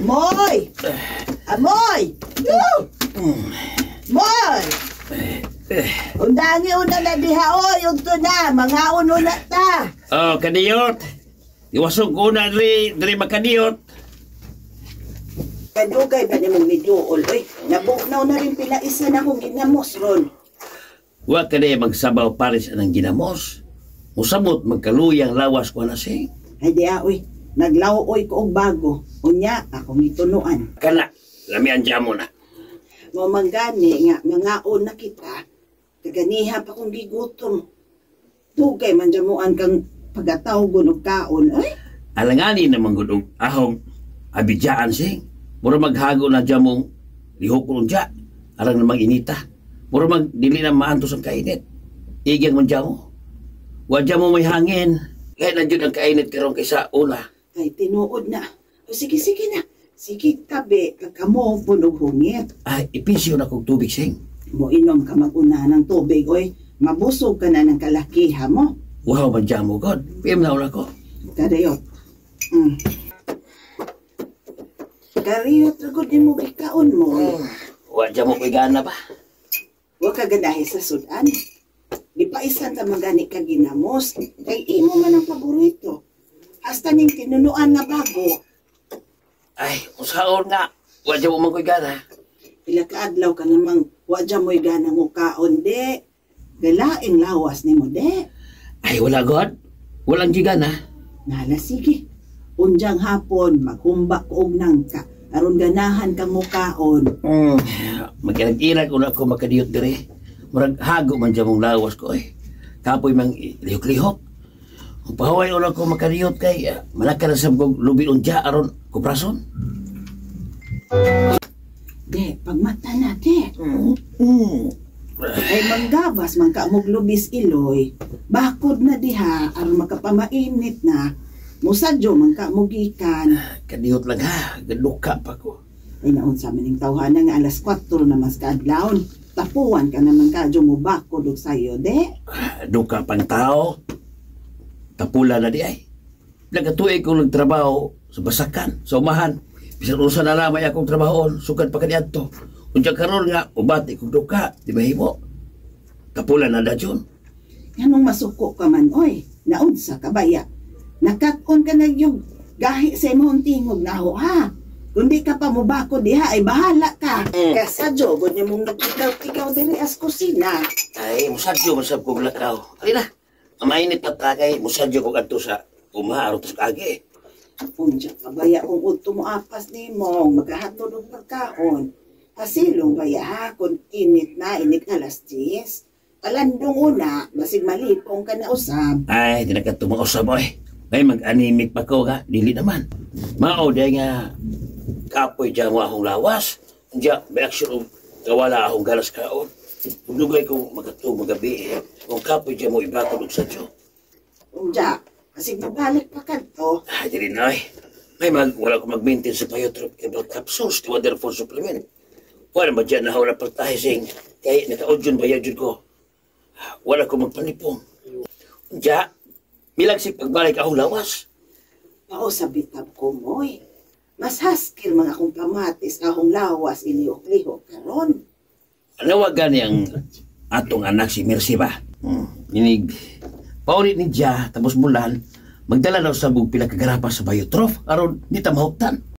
Amoy! Amoy! Woo! Moy! Undangi una na diha oy, udto na, mangaon una ta. Oh, kadiyot. Iwasog ko na diri, diri makadiyot. Kadugay ba nimong niduol oy? Nabugnaw na rin pila isa na akong ginamos ron. Wa ka di magsabaw pares anang ginamos. Musabot magkaluyang lawas ko na sing. Ay di ah, oy, naglaw-oy ko og bago. Unya akong gitunuan. Kana, lamian mo na. Mao man gani nga mangaon na kita. Kaganiha pa kong gigutom. Dugay man jamuan kang pagatawgon og kaon oy. Alangani naman gud og ahong abidyaan sing. Mura maghago na dya mong lihok ko dya. Arang namang inita. Mura mag dili na maantos ang kainit. Igyang man dya mo. Wa dya mo may hangin. Kaya na dyan ang kainit karon kaysa una. Ay tinuod na. O sige, sige na. Sige tabi kagkamo pud og hungit. Ay, ipisyo na kong tubig sing. Moinom ka mag-una ng tubig oy. Mabusog ka na ng kalakiha mo. Wow, man dya mo god. PM na una ko. Kariyot. Kariyot ra gud nimo gikaon mo. Wa dya mo ko'y gana ba? Wa ka ganahi sa sudan. Gipaisan ta magani ka ginamos kay imo man ang paborito. Hasta ning tinunuan nga bago. Ay, usaon nga. Wa dya mo man ko'y gana. Pila ka adlaw ka namang wa dya mo'y gana mo kaon de. Galaing lawas nimo de. Ay, wala god. Walang di gana. Nala sige. Unjang hapon maghumba ko og nangka aron ganahan kang mukaon. Magkirag-irag una ko makadiyot dire. Murag hago man dya mong lawas ko eh. Kapoy mang lihok-lihok. Kung pahuway una ko makadiyot kay malaka na sa kong lubi unja aron kuprason. De, pagmata na de. Ay manggabas man ka mog lubis iloy. Bakod na diha aron makapamainit na. Musadyo man ka mo gikan. Kadiyot lang ha, gaduka pa ko. Ay naunsa man ning tawhana nga alas 4 na mas kaadlawon. Tapuan ka naman kadyo mo bakod og sayo de. Duka pang tao. Tapula na di ay. Nagatuig kong nagtrabaho sa basakan, sa umahan. Bisan usa na lamay akong trabahoon, sugad pa kaniadto. Unya karon nga ubati kong duka, di mahimo. Tapula na dayon. Nganong masuko ka man oy? Naunsa ka baya? Nakat-on ka na yung gahi sa imong tingog naho ha. Kundi ka pa mobako diha ay bahala ka. Kasadyo gud nimong nagtigaw-tigaw diri as kusina. Ay, musadyo man sab kong lakaw. Alina, mainit na ta kay musadyo kong adto sa uma aron sa agi. Unya ka baya kung udto mo apas nimo maghahatod og pagkaon. Pasilong baya ha kung init na inig alas 10. Palandong una basig malipong ka na usab. Ay, di na ka tumausab oy. Ay, mag-anemic pa ko nga, dili naman. Mao di nga kapoy dyan mo akong lawas. Diya, may aksyon og kawala akong galas kaon. Kung dugay kong makatug magabi, kung kapoy dyan mo ibakod og sadyo. Unya, basig mabalik pa kadto. Ay, dili na ay. Ay, wala ko mag-maintain sa Biotrop Cable Capsules, di wonderful supplement. Wala ba dyan na wala pagtahising, kay naka-audion ba yan ko. Wala ko magpanipong. Diya, milagsik pagbalik akong lawas. Pao sa bitab ko moy. Mas haskil mga akong kamatis akong lawas ilihok-lihok karon. Ano gani ang atong anak si Mercy ba? Inig, paulit ni Dia, tapos bulan, magdala daw sa bug pila kagarapa sa Biotrof, aron di ta mahuptan.